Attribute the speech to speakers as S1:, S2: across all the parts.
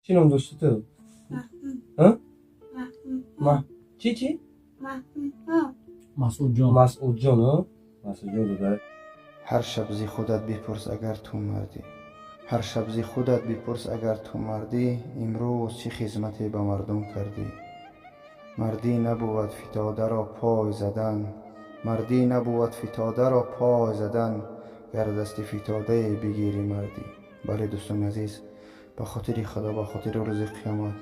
S1: Чӣ ном дошти ту? А? Ма чӣ, чӣ?
S2: Масъудҷон.
S1: Масъудҷон, а? Масъудҷон додар.
S3: Ҳар шаб зи худат бипурс, агар ту мардӣ, ҳар шаб зи худат бипурс, агар ту мардӣ, имрӯз чӣ хизмате ба мардум кардӣ? Мардӣ набувад фитодаро пой задан, мардӣ набувад фитодаро пой задан, гар дасти фитодае бигирӣ, мардӣ. Бале, дӯстони азиз, ба хотири Худо, ба хотири рӯзи қиёмат,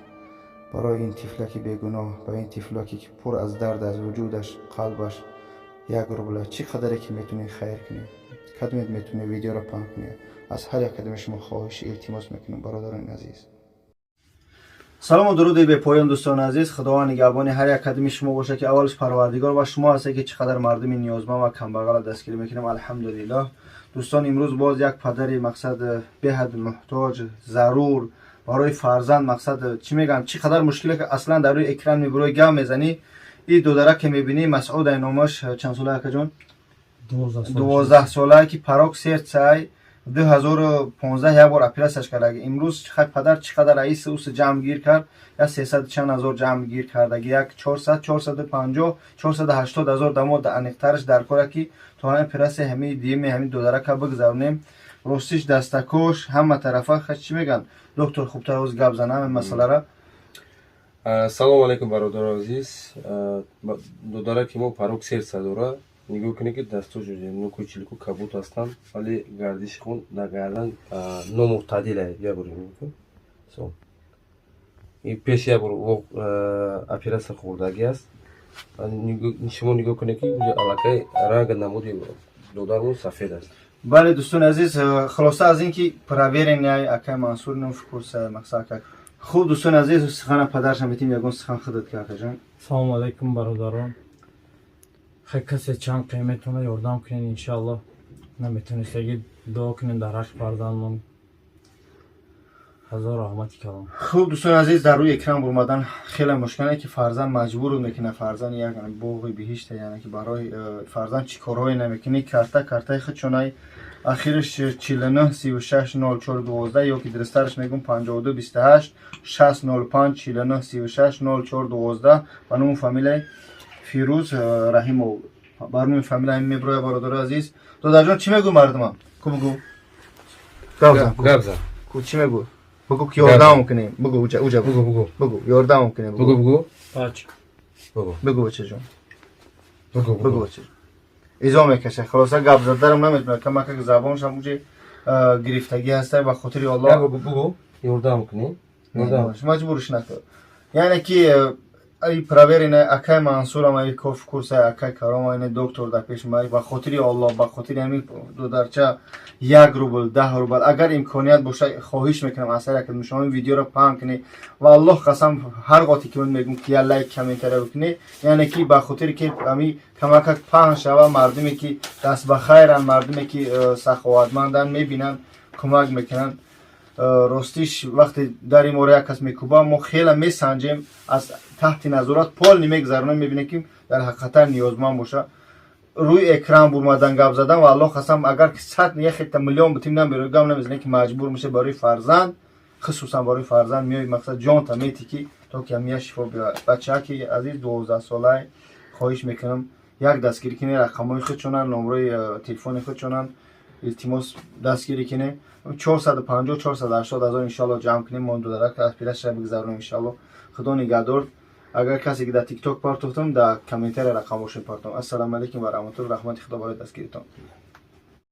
S3: барои ин тифлаки бегуноҳ, ба ин тифлаке, ки пур аз дард аз вуҷудаш, қалбаш, 1 рубла, чӣ қадаре ки метавонед, хайр кунед. Кадомед метавонед, видеоро паҳн кунед. Аз ҳар як кадоми шумо хоҳиши илтимос мекунам, бародарони азиз. Салому дуруди бепоён, дӯстони азиз. Худованд нигаҳбони ҳар як кадоми шумо бошад, ки аввалш Парвардигор ва шумо ҳастед, ки чӣ қадар мардуми ниёзманд ва камбағалро дастгирӣ мекунем. Алҳамдулиллоҳ, дӯстон, имрӯз боз як падари, мақсад, беҳад муҳтоҷ, зарур барои фарзанд. Мақсад, чӣ мегӯям, чӣ қадар мушкиле, ки аслан дар рӯи экран мебурои, гап мезанӣ. И додарак ке мебинӣ, Масъуд ай номаш. Чанд сола, акаҷон? 12 сола, ки порок сердца й, 2015 як бор оператсияш кардаги. Имрӯз хай падар чӣ қадар раиси уси ҷамъгир кард, як сесад чанд ҳазор ҷамъгир кардаги, як 400, 450, 480 ҳазор дамо аниқтараш дар кора, ки то ҳамин оператсия ҳамин диюми ҳамин додарака бигзаронем. Ростиш, дастакош ҳама тарафа. Хай, чӣ мегӯянд, доктор хубтар оз гап зана ҳамин масъалара.
S1: Салому алайкум, бародари азиз. Додараки мо порок сердца дора. Нигоҳ кунед, ки дастош нукӯи чилику кабуд ҳастанд, вале гардиши хун дар гардан номӯътадил. Як бор и пеш як бор оператсия хӯрдагӣ аст. Шумо нигоҳ кунед, ки аллакай ранга намуди додармон сафед аст.
S3: Бале, дӯстони азиз, хулоса аз ин ки проверенный акай Мансур нуфкурса мақсад. Хуб, дӯстони азиз, сухана падаршам метим, ягон сухан худат ки, акаҷон.
S2: Салому алайкум, бародарон. Хай, касе чанд қе метавона, ёрдам кунед, иншаллоҳ. Наметонистаги, дуо кунед дар ҳаққи фарзандмон. Ҳазор раҳмати калом.
S3: Хуб, дӯстони азиз, дар рӯи экран бурмадан хеле мушкиле, ки фарзанд маҷбур мекунад. Фарзанд як боғи биҳишта, яъне ки барои фарзанд чӣ корҳое намекунӣ. Картаи худшонай, ахираш 49360412, ё ки дурусттараш мегӯм, 5228600549360412, ба ному фамилияи Фирӯз Раҳимов, бар номи фамилия ҳамин меброя. Бародари азиз, додарҷон, чӣ мегӯй мардумам? Ку, бугӯ,
S1: гап зан.
S3: Ку, чӣ мегӯ? Бугӯ, ки ёрдамам кунем, бугӯ, уҷа, уҷа.
S1: Бугӯ, бугӯ.
S3: Бугӯ, ёрдамам кунем.
S1: Бугӯ, бугӯ.
S2: Бач.
S1: Бугӯ.
S3: Бугӯ, бачаҷон.
S1: Бугӯ.
S3: Бугӯ, бачаҷон. Изо мекаша. Хулоса, гап задарам наметавонад, камакак забоншам уҷи гирифтагӣ ҳаста. Ба хотири Аллоҳ.
S1: Бугӯ, ёрдам кунем, ёрдам.
S3: Маҷбурш накун. Яъне ки ай проверенный акай Мансурам, ай коф курса, акай Каром, ай доктор дар пеш май. Ба хотири Аллоҳ, ба хотири ҳамин додарча 1 рубл, 10 рубл, агар имконият боша, хоҳиш мекунам аз ҳар як шумо видеоро паҳн кунед. Ва Аллоҳ қасам, ҳар гоҳе ки ман мегӯм, ки як лайк, комментария бикунед, яъне ки ба хотири ки ҳами камакак паҳн шава, мардуме ки даст ба хайранд, мардуме ки саховатманданд, мебинанд, кӯмак мекунанд. Ростиш, вақте дари моро як кас мекӯба, мо хеле месанҷем, аз таҳти назорат полный мегузаронем, мебинем, ки дар ҳақиқатан ниёзманд боша. Рӯи экран бурмадан, гап задан, ва Аллоҳ қасам, агар ки сад яхета миллион бутим, намеберо, гап намезанем, ки маҷбур меша барои фарзанд, хусусан барои фарзанд меои, мақсад, ҷонта мети, ки то ки ҳамия шифо биёяд. Бачаки азиз, 12-солаи, хоҳиш мекунам, як дастгирӣ кунед. Рақамҳои худшонанд, номрои телефони худшонанд. Илтимос, дастгирӣ кунед. 450, 480 ҳазор, иншоалло, ҷамъ кунем, мо додарак оператсия бигзаронем, иншоалло. Худо нигаҳдор. Агар касе ки дар Тикток партофтам, дар комментария рақамошон партом. Ассалому алайкум ва раҳматулло, раҳмати Худо барои дастгиритон.